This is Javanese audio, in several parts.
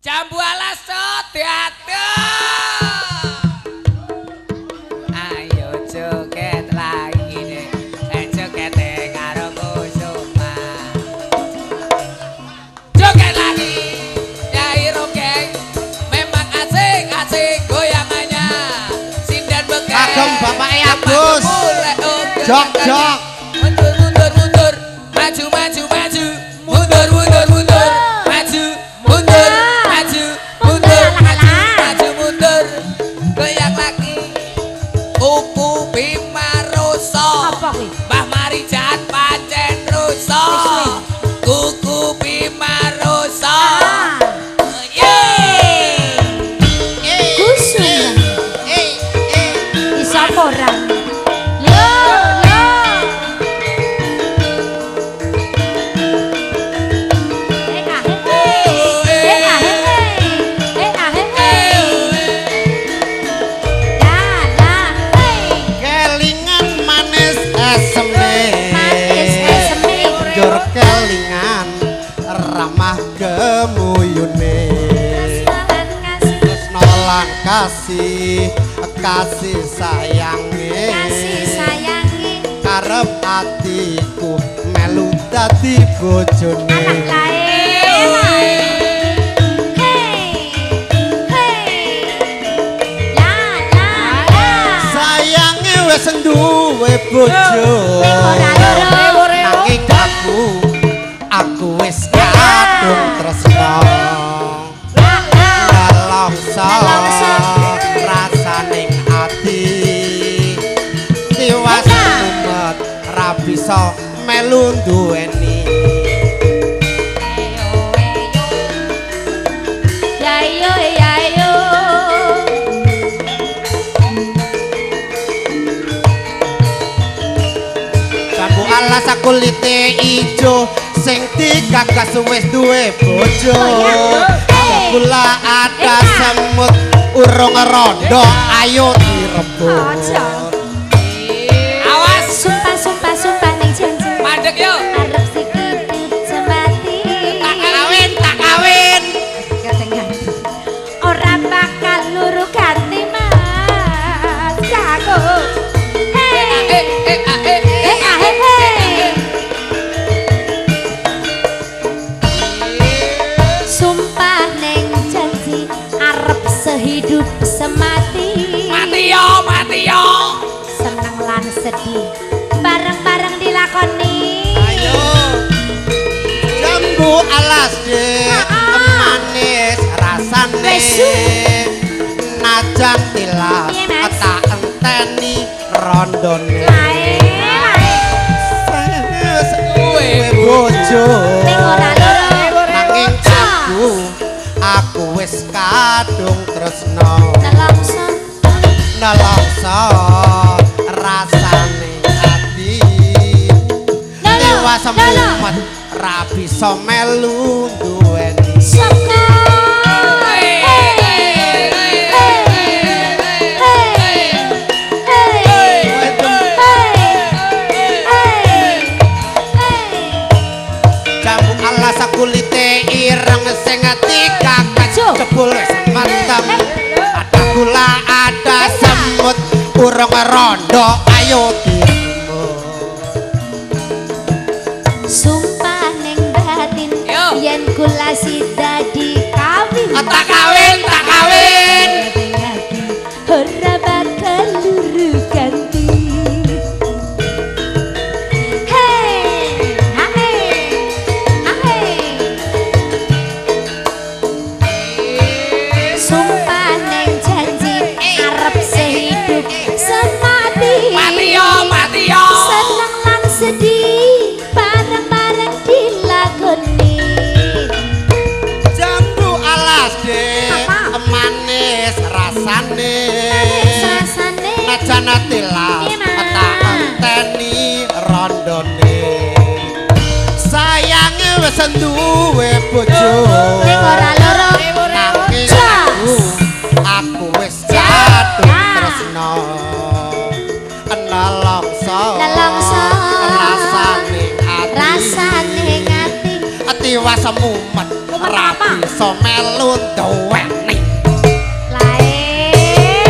Jambu alas diatur. Ayo joget lagi deh. Joget karo Kusuma. Joget lagi. Nyai Rogeng memang asik-asik goyangannya. Sinden beken. Kagem Bapake Agus. Jok jok. Mundur mundur mundur. Maju maju maju. Mundur mundur mundur. Maju mundur maju mundur maju maju mundur. Goyang lagi. Kuku Bima Roso. Apa kuwi? Mbah Marijan pancen rusa. Kuku Bima Roso. Ah. Yeay. Kusuma. Iso apa ora? Lho, lho. Eh ah eh. Eh ah eh. Eh ah eh. La la hey. Kelingan manis eseme. Manis eseme. Njur kelingan ramah gemuyune. Tresno kasih. Tresno lan kasih, kasih sayange. Kasih sayange. Karep atiku melu dadi bojone. Alah lae lae. Hey. Hey. La la la. Sayange wis duwe bojo. Ning ora loro. Nanging aku wis kadung tresno. La la. Nelongso Nelongso. rasaning ati. Tiwas mumet ra bisa melu duweni. Eyo eyo. Ya yo ya yo. Jambu alas kulite ijo sing digagas wis duwe bojo. Oh, ya. Gula ada semut urung rondo ayo direbut. Aja. Awas. Sumpah sumpah sumpah ning janji. Mandek yo. Arep sikit semati. Tak kawin, tak kawin. Ketengan. Ora bakal luru ganti Mas. Jago. Hey. Eh eh ah, eh Eh ah eh eh. Sumpah neng janji arep sehidup semati. Mati yo, mati yo. Seneng lan sedih bareng-bareng dilakoni. Ayo. Jambu alas dek manis rasane. Wes. Najan tilas Piye, Mas? tak enteni rondone. Lae lae. Wis duwe bojo. Ning ora loro. Nanging aku wis kadung tresno. Nelongso. Nelongso rasane ati. Lolo, Tiwas lolo. mumet ra bisa melu duweni. Saka. Hey. Hey. Hey. Hey. Hey. Hey. Jambu alas kulite ireng sing digagas Jo. jebul wis mendem. Ada gula ada semut urung rondo ayo direbut. Sumpah ning batin Yo. yen kula sida dikawin. Tak kawin, tak kawin. Ora bakal luru ganti. Hey, ha hey, ha hey. Sumpah neng janji arep sehidup semati. Mati yo, mati yo. Seneng lan sedih bareng-bareng dilakoni. Jambu alas dek Apa? manis rasane. Manis rasane. Najan tilas Piye, Mas? tak enteni rondone. Sayange wis duwe bojo. Ning ora loro. Nanging Jas. aku wis kadung tresno. Nelongso Nelongso. rasane ati. Rasane ngati. Tiwas mumet Mumet ra apa? bisa melu duweni. Lae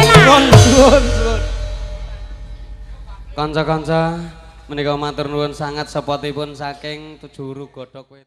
lah. Suwun suwun suwun. Kanca-kanca, menika matur nuwun sanget sepotipun saking Tujuru Godhog Wetan.